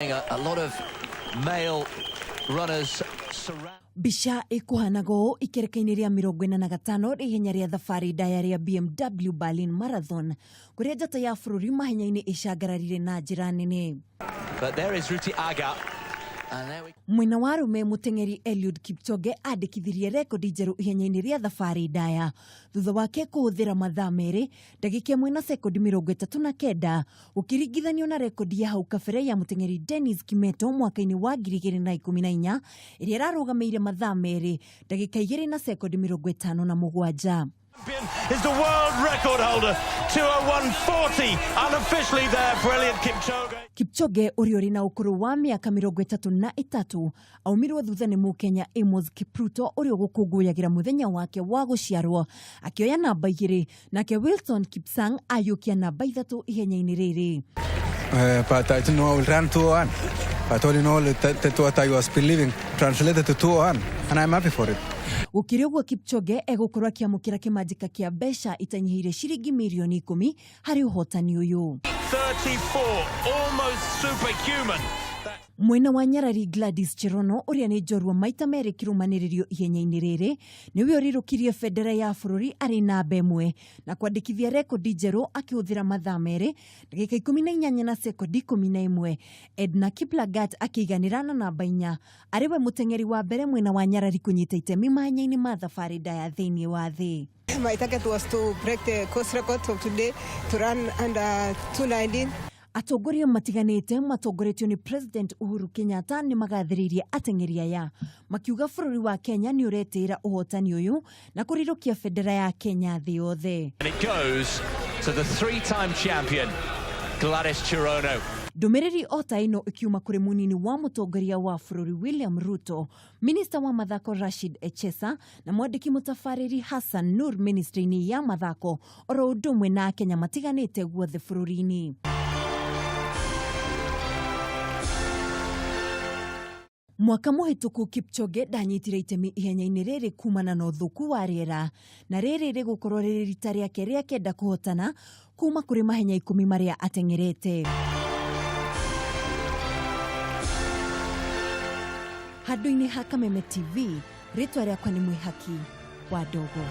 A, a lot of male runners surround. Mbica ĩkũhanaga ũũ ikereka-inĩ rĩa 45 rĩa ihenya rĩa thabarĩ ndaya rĩa BMW Berlin Marathon kũrĩa njata ya bũrũri mahenya-inĩ ĩcangararire na njĩra nene. But there is Ruti Aga. And there we Mwena wa arũme mũteng'eri Eliud Kipchoge andĩkithirie rekondi njerũ ihenya-inĩ rĩa thabarĩ ndaya thutha wake kũhũthĩra mathaa merĩ ndagĩka ĩmwe na sekondi 39 gũkĩringithanio na rekondi ya hau kabere ya mũteng'eri Dennis Kimeto mwaka-inĩ wa 2014 ĩrĩa ĩrarũgamĩire mathaa merĩ ndagĩka igĩrĩ na sekondi 57. Champion is the world record holder, 2:01.40, unofficially there for Eliud Kipchoge. Kipchoge ũrĩa ũrĩ na ũkũrũ wa mĩaka 33 aumirwo thutha nĩ mũkenya Amos Kipruto ũrĩa ũgũkũngũyagĩra mũthenya wake wa gũciarwo akĩoya namba igĩrĩ nake Wilson Kipsang ayũkia namba ithatũ ihenya-inĩ rĩrĩ. But I didn't know I would run 2:01. But all in all, that what I was believing translated to 2:01, and I'm happy for it. Gũkĩrĩ ũguo Kipchoge egũkorwo akĩamũkĩra kĩmanjĩka kĩa mbeca itanyihĩire ciringi mirioni 10 harĩ ũhotani ũyũ. 34, almost superhuman. Mwena wa nyarari Gladys Cherono ũrĩa nĩ njorua maita merĩ kĩrũmanĩrĩrio ihenya-inĩ rĩrĩ nĩwe ũrirũkirie bendera ya bũrũri arĩ namba ĩmwe na kwandĩkithia rekondi njerũ akĩhũthĩra mathaa merĩ ndagĩka 18 na sekondi 11. Edna Kiplagat akĩiganĩra na namba inya arĩ we mũteng'eri wa mbere mwena wa nyarari kũnyita itemi mahenya-inĩ ma thabarĩ ndaya thĩinĩ wa thĩ. My target was to break the course record of today, to run under 2:19. Atongoria matiganĩte matongoretio nĩ President Uhuru Kenyatta nĩ magathĩrĩirie ateng'eri aya makiuga bũrũri wa Kenya nĩ ũretĩĩra ũhotani ũyũ na kũrirũkia bendera ya Kenya thĩ yothe. And it goes to the three-time champion, Gladys Cherono. Ndũmĩrĩri o ta ĩno ĩkiuma kũrĩ mũnini wa mũtongoria wa bũrũri William Ruto, minista wa mathako Rashid Echesa na mwandĩki mũtabarĩri Hassan Nur ministry-inĩ ya mathako oro ũndũ ũmwe na Akenya matiganĩte guothe bũrũri-inĩ. Mwaka mũhĩtũku Kipchoge ndanyitire itemi ihenya-inĩ rĩrĩ kumana na ũthũku wa rĩera na rĩrĩ rĩgũkorwo rĩrĩ rita rĩake rĩa kenda kũhotana kuma kũrĩ mahenya 10 marĩa ateng'erete. Handũ-inĩ ha Kameme TV, rĩtwa rĩakwa nĩ Mwĩhaki wa Ndogo.